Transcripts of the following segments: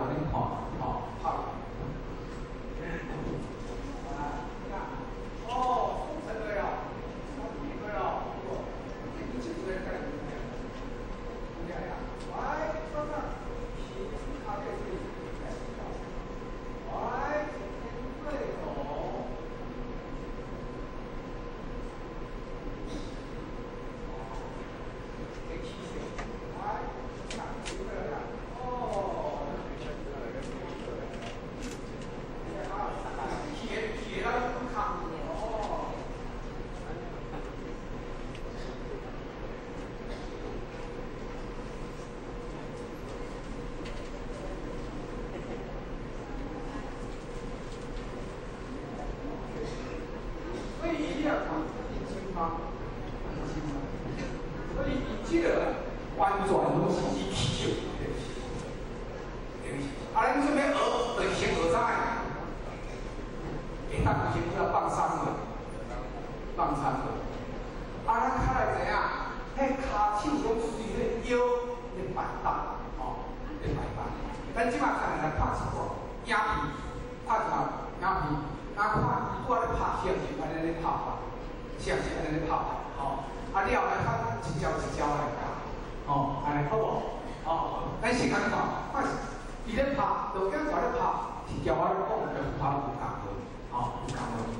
落恁看，吼，拍落。啊，哦，封城了，封城了，這你這個幹什麼？來，剛剛皮卡這裡，來，對頭。完全攏是以氣息，啊，咱準備學，就是先學啥？會當先叫放鬆落，放鬆落。啊，咱較來知影，彼跤手攏隨彼腰咧擺動，吼，咧擺動。咱這馬看來拍一個影片，拍一個影片，啊，看伊拄仔咧拍，是毋是按呢咧拍法？是毋是按呢咧拍法？吼，啊，了後來較一招一招來教。哦，按呢好無？哦，咱先看看，看伊咧拍，就鏡頭咧拍，是叫我咧講跟拍有仝無？哦，有仝無？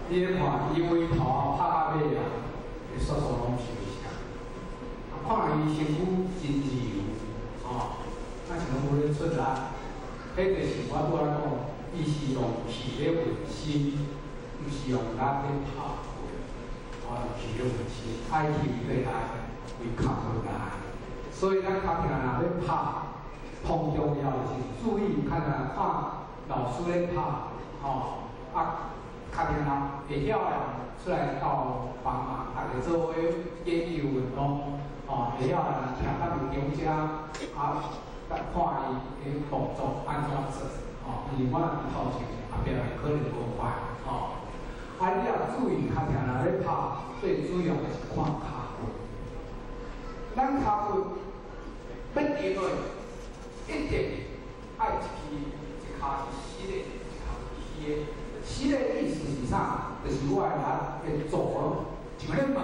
你咧看伊為頭拍到尾啊，速度攏是袂啥。啊，看伊身軀真自由，吼，啊像攏無咧出力。彼就是我拄仔講，伊是用氣咧運身，毋是用力咧拍過。哦，用氣咧運身，愛氣對來為較骨來。所以咱較聽若欲拍，通重要是注意看啊，看老師咧拍，吼，啊，較聽人會曉的人出來鬥幫忙，逐家做伙研究運動，吼，會曉的人徛較佇中間，啊，看伊的動作按怎做，吼，因為我若頭前後壁可能無快，吼，啊，你若注意較聽人咧拍，最主要就是看跤骨。咱跤骨欲定落，一定愛一支一跤是實的，一跤是虛的。實的意思是啥？就是我的力會做，像咧門，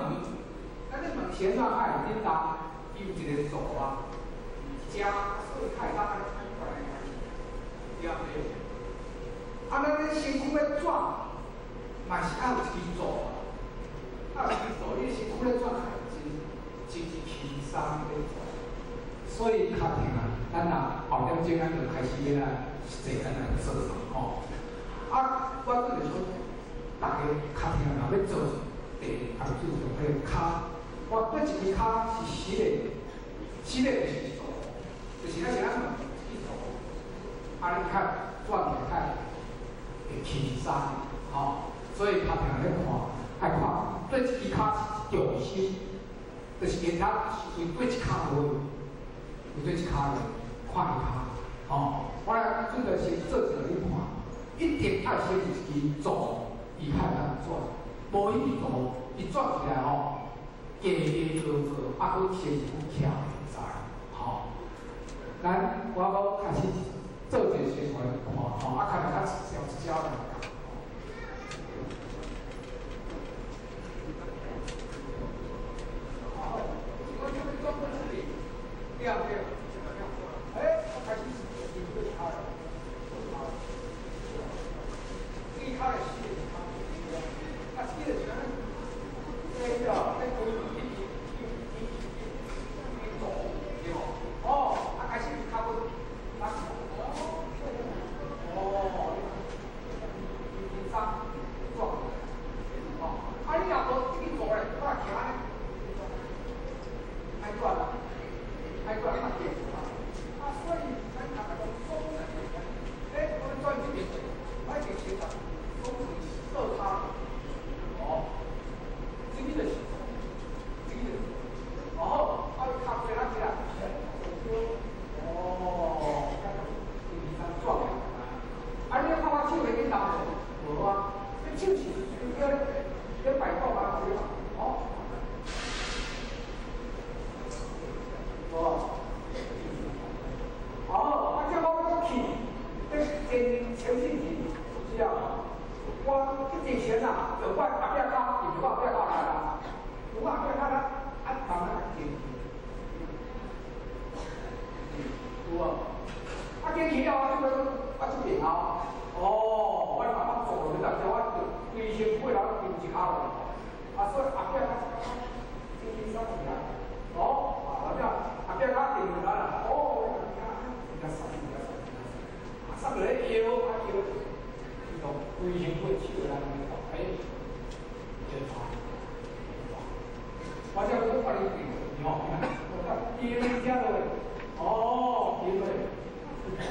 咱咧門前怎愛振動，伊有一個座啊，遮，所以較會當按呢過來，對毋對？啊，咱咧身軀咧轉，嘛是愛有一支座，愛有一支座，你身軀咧轉較會真真輕鬆咧轉。所以較聽啊，咱若後點鐘咱就開始欲來實際咱來做吼。啊，我拄就講，逐家較聽若欲做，第一愛注重彼个跤。我對一支跤是實的，實的就是座，就是咱是按怎一支座，啊，你較轉起來較會輕鬆，吼。所以較聽咧看，愛看對一支跤是重心，就是其他是為對一跤落，為對一跤落，看伊跤，吼。我來準備先做一个你看，一定愛先有一支座，伊較會當轉，無彼支座，伊轉起來吼，加加做做，啊，閣身軀徛會知，吼。咱我閣開始做一個先予你看，吼，啊，較較一招一招來講。好，我這邊轉過這裡，對對。哎，我開始是對跤了，這跤的是啊，這個就是這個這個一一一一一走，對無？哦，啊，開始跤骨，啊，哦，輕鬆轉，哦，啊，你若無這個做咧，我來徛按呢，愛轉啦，愛轉較緊。啊，所以咱大家講鬆繩，哎，我們轉這邊，我一定先轉，鬆繩色差，哦，這個就是，這個就是，哦，啊，你跤過來起來，哦，一二三轉，啊，你看我手會去動無？無啊，你手是隨咧咧擺動啊，對吧？哦，無。哦，啊，這我閣去，咧前前進去之後，我去之前啊，就我後壁跤，伊就我後壁跤來啦。我後壁跤啦，啊，慢慢前去，有無？啊，前去了，我這邊我這邊後，哦，我慢慢做落去，但是我就規身軀人丟一跤落去，啊，所以後壁跤輕輕鬆起來，哦，啊，後壁後壁跤定落來啦，哦。啊，塞落咧腰，啊腰，伊就規身軀手來安呢哎，真快！我這閣幫你定，吼，我講腰聽落，哦，腰咧，是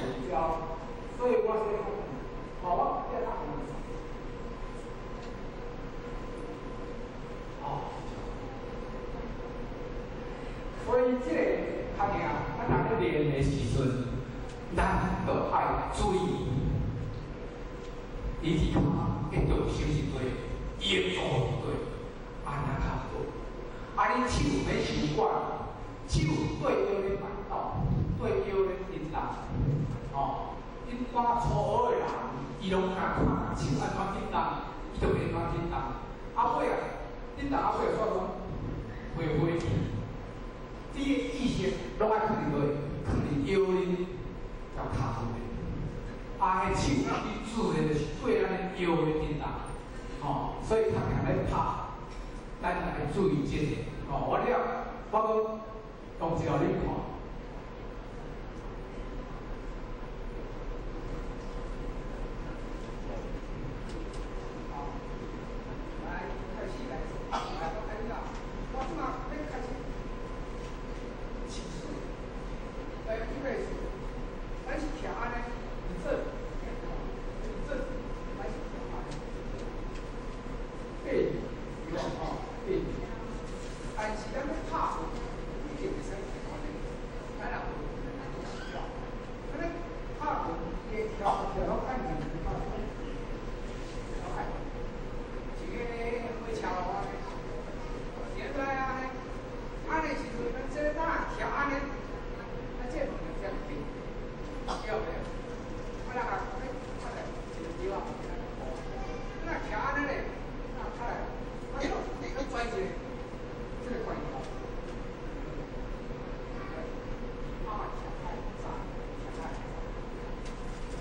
所以我說，好，我變大。哦，所以這個較聽，咱若咧練的時陣，咱就愛注意，伊佇跤的重心是對，伊的座是對，按呢較好。啊，你手欲傷管，手對腰咧擺動，對腰咧振動，吼。一般初學的人，伊攏敢看手按怎振動，伊就會按怎振動。啊尾啊，振動啊尾啊，煞攏花花去。你的意識攏愛囥佇佗，囥佇腰裡，佮跤骨裡。啊，彼手，你自然就是對咱的腰咧振動，吼。所所以較定咧拍，咱來注意這個。哦，我了，我閣動一下你看。好，來開始來，來我看你啊，我這馬欲開始起勢，來預備，咱是徛按呢，立正，立正，咱是徛按呢，背對吼，背對。但是咱欲拍拳，一定袂使徛按呢，咱若無安呢拍拳，伊會跳跳到按鍵拍，跳按，像彼个火車路按呢，是按怎按呢？按呢時陣，咱這咱若徛按呢，啊，這門就這樣對，對毋對？啊，咱若較來一個對啊，咱若徛按呢咧，啊，較來，啊，咱轉一個，這個關頭，啊，徛較早，徛較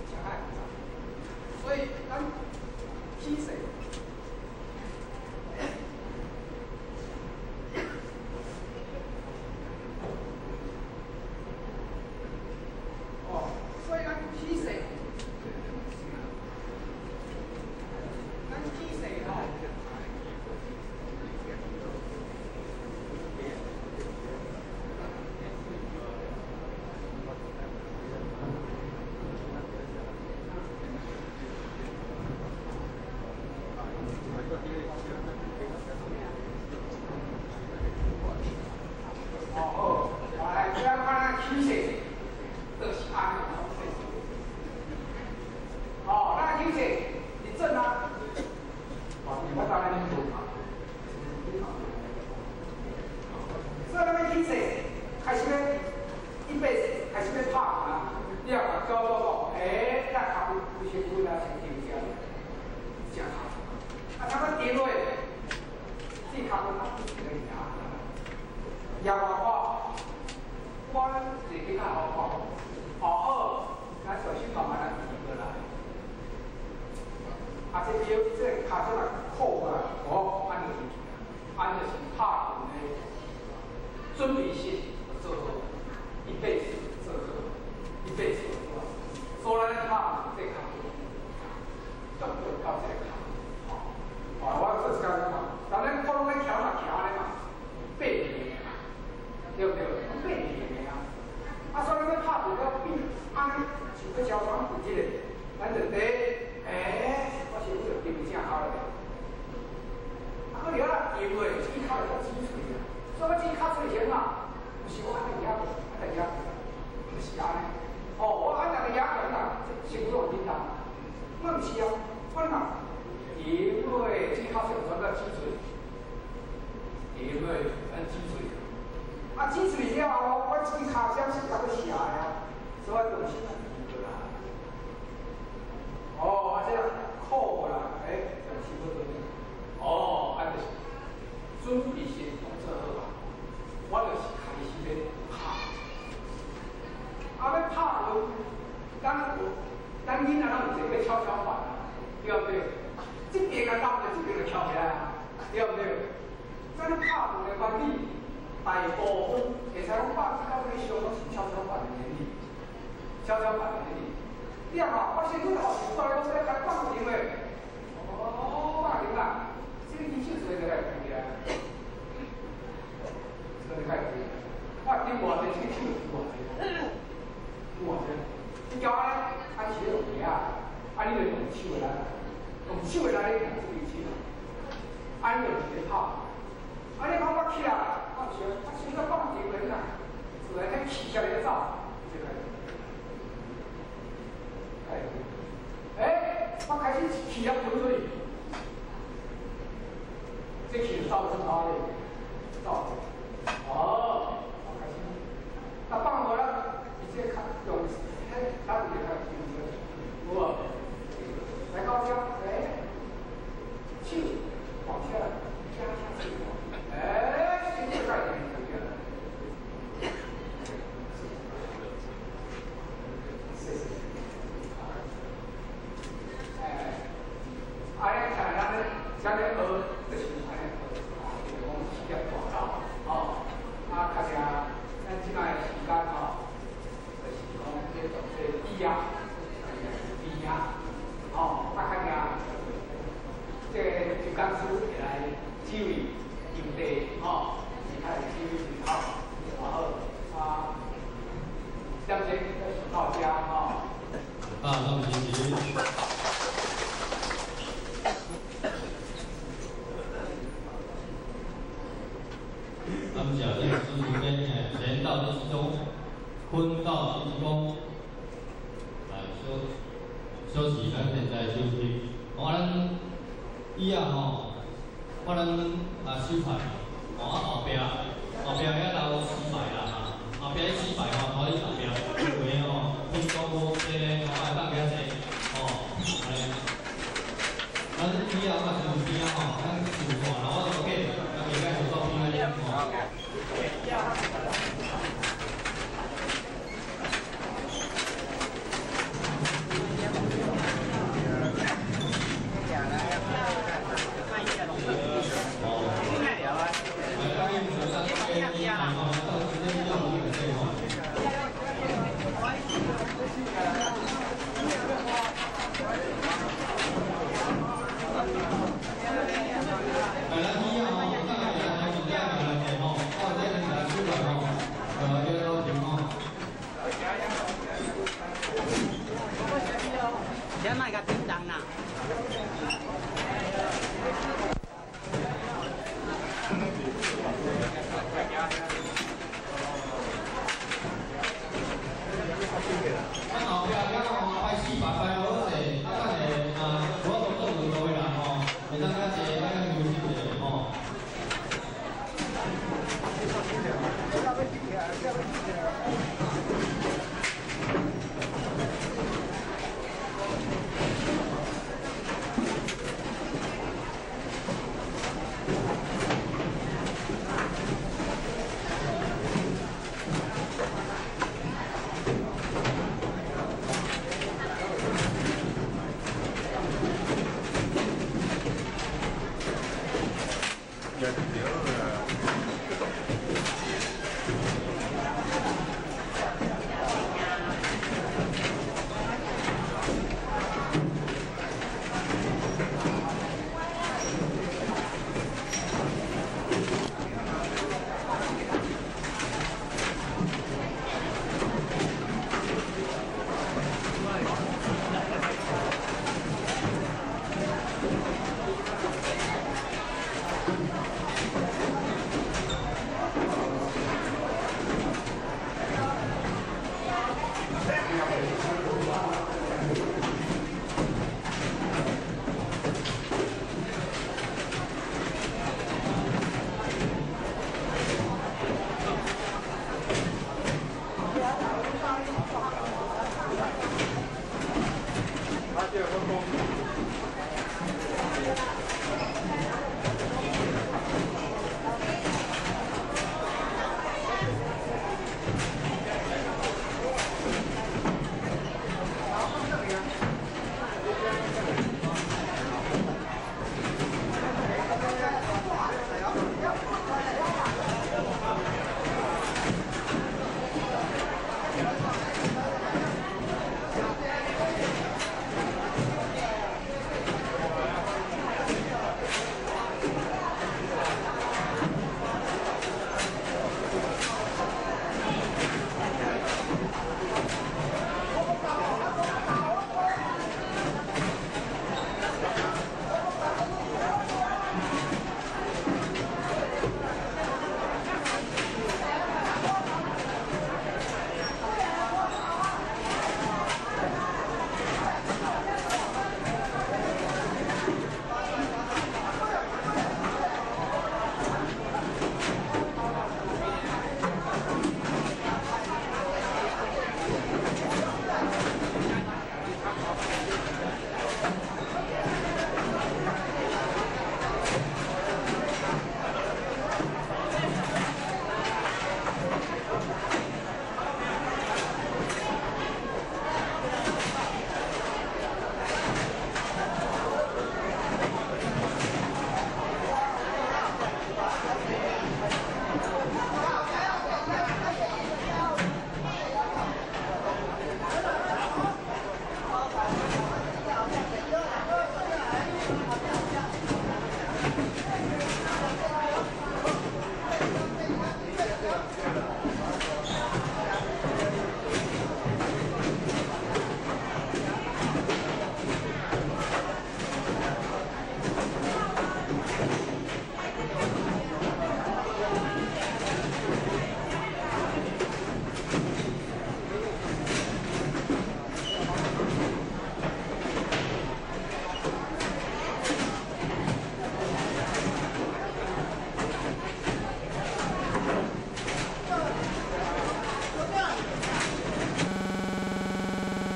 徛較早，所以咱起勢。哦，所以咱起勢，咱起勢吼。哦好，來，這樣看咱起勢，就是按呢起勢。哦，咱起勢，立正啊。哦，我當然做。所以咱欲起勢，開始欲預備，開始欲拍啊。你若甲教做講，欸，咱跤步有身躯啊，先停正，正跤。啊，差不多跌落，這跤步啊，一個壓，壓外看，我一個較好看。哦好，咱小心慢慢來移過來。啊，這腰這个跤手若扣過來，哦，按就是按就是拍拳的準備性做好，預備式做好，預備式做好。所以咱拍這跤步，動作到這个跤，吼。哦，我做一工你看，但咱普通咧徛嘛徛咧嘛，背面的嘛，對毋對？背面的啊。啊，所以咱欲拍拳了變，按呢像欲招裝拳這個，咱就第，欸，我身躯就定正好了。啊，閣了啦，因為這跤會較指喙啊，所以我這跤喙先啊，毋是我按呢壓，按呢壓，毋是按呢。哦，我按呢壓拳啊，身軀有震動。我毋是啊，我若因為這跤喙轉到指喙，因為咱指喙。啊，指喙了後，我這跤才是較欲斜的啊，所以我重心啊移過來。哦，啊這樣扣過來，欸，重心閣轉。哦，啊就是準備性動作好啊，我就是開始欲拍。啊，欲拍拳，咱有咱囡仔攏有坐過蹺蹺板啊，對毋對？這邊共動著，這邊就翹起來啊，對毋對？咱咧拍拳的原理，大部分會使講90%以上攏是蹺蹺板的原理，蹺蹺板的原理。你若看，我身軀後面過來，我欲共放停的，哦，放停啦，這個手自然就會提起來，自然就開始。我頂偌濟，這個手就偌濟，偌濟。你交按呢，按是咧用力啊，啊你就用手的力，用手的力咧控這個手，按你就是咧拍。啊你看我起來，我毋是，我手閣放停的啦，自然彼氣息咧走，就開始。欸，我開始氣啊噴出去，這氣就走出哪裡？走。哦，我開始，啊放無啦，伊這較用，彼咱就較用有無？來到這，欸，手往下加下去，欸，身體概念就對了。是是。欸，啊，你看咱咧，啥物？咧學，就是按呢學，吼，就是講事業大到，吼，啊，較正，咱這擺時間吼，就是講這個這椅仔，椅仔，吼，啊，較正，這個周講師會來指揮場地，吼，是較會指揮是好，好，啊，點鐘到遮，吼。啊，咱們謝謝。咱們講這個師傅跟人道之中，坤道之中，來休休息，咱現在休息。我咱以後吼，我咱啊手牌，哦啊後壁後壁遐留四排啦哈，後壁彼四排吼，頭裡後壁有的吼，天公無濟咧，吼，愛放較濟，吼，按呢。咱以後嘛是有邊吼，咱有看啦，我都計，咱袂使無到邊仔咧吼。。